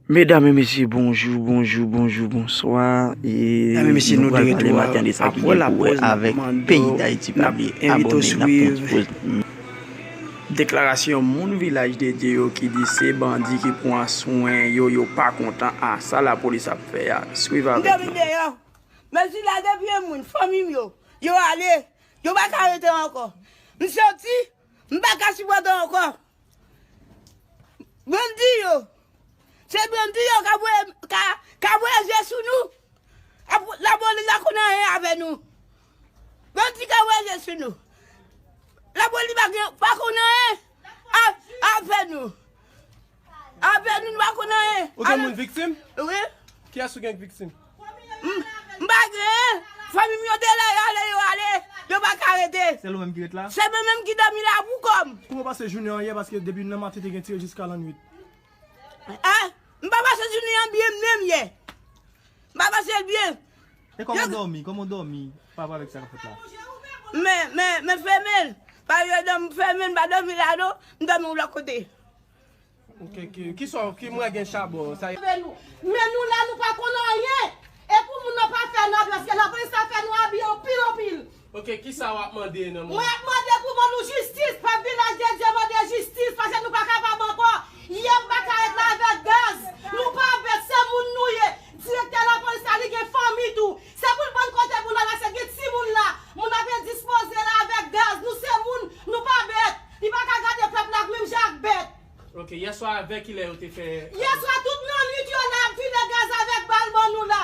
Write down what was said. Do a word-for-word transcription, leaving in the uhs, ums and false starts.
Medam e mesye, bonjou, bonjou, bonjou, bonswa. E Medam e mesye, nou nou de pral pale retouwa maten de sa ki apre gen pou wè lapòz, n ap avèk mande peyi w, Dayiti, n pa ap bliye envite w abòne, n ap pran swiv ti poz. Deklarasyon moun Vilaj de Dye yo ki di se bandi ki pran swen yo, yo pa kontan a sa lapolis ap fè a. Swiv avèk nou. M dòmi deyò. Mèsi la depi yon moun, fanmi m yo, yo ale. Yo pa ka rete ankò. M santi, m pa ka sipòte ankò. Bandi yo. Se bandi yo ka voye, ka, ka voye je sou nou. Ap, lapolis la konn anyen avè nou. Bandi ka voye je sou nou. Lapolis pa gen, pa konn anyen a, avè nou. Avè nou, nou pa konn anyen. Ou gen moun viktim? Wi. Kiyès ou gen k viktim? M, m pa genyen. Fanmi m yo te la, yo ale, yo ale. Yo pa ka rete. Sèl ou menm ki ret la? Se mwen menm ki dòmi la pou kò m. Kouman w pase jounen an yè? Paske depi nan maten te gen tire jiska lannwit. A, m pa pase jounen an byen menm yè. M pa pase l byen. E kòman w dòmi? Kòman w dòmi pa rapò avèk sa k ap fèt la? Men, men, men fèmen l. Pa yo dòmi fèmen l, m pa dòmi la non. M dòmi yon lòt kote. Ok, ki, ki sa, ki mwen gen chabon, sa y- Men nou la, nou pa konn anyen. E pou moun nan pa fè nou anpil, paske lapolis la fè nou abiye anpil, anpil. Ok, ki sa w ap mande nan moman? Mwen ap mande pou ban nou jistis, pèp Vilaj de Dye mande jistis, paske nou pa kapab ankò. Yè m pa ka ret la avèk gaz. Nou pa bèt, se moun nou ye. Direktè lapolis la, li gen fanmi tou. Se pou l ban n kote pou l la, paske gen timoun la. Moun ap endispoze la avèk gaz. Nou se moun, nou pa bèt. Li pa ka gade pèp la menm jan ak bèt. Ok, yèswa, vè kilè yo te fè? Yèswa, tout nan nwit, yo la ap vide gaz avèk bal ban nou la.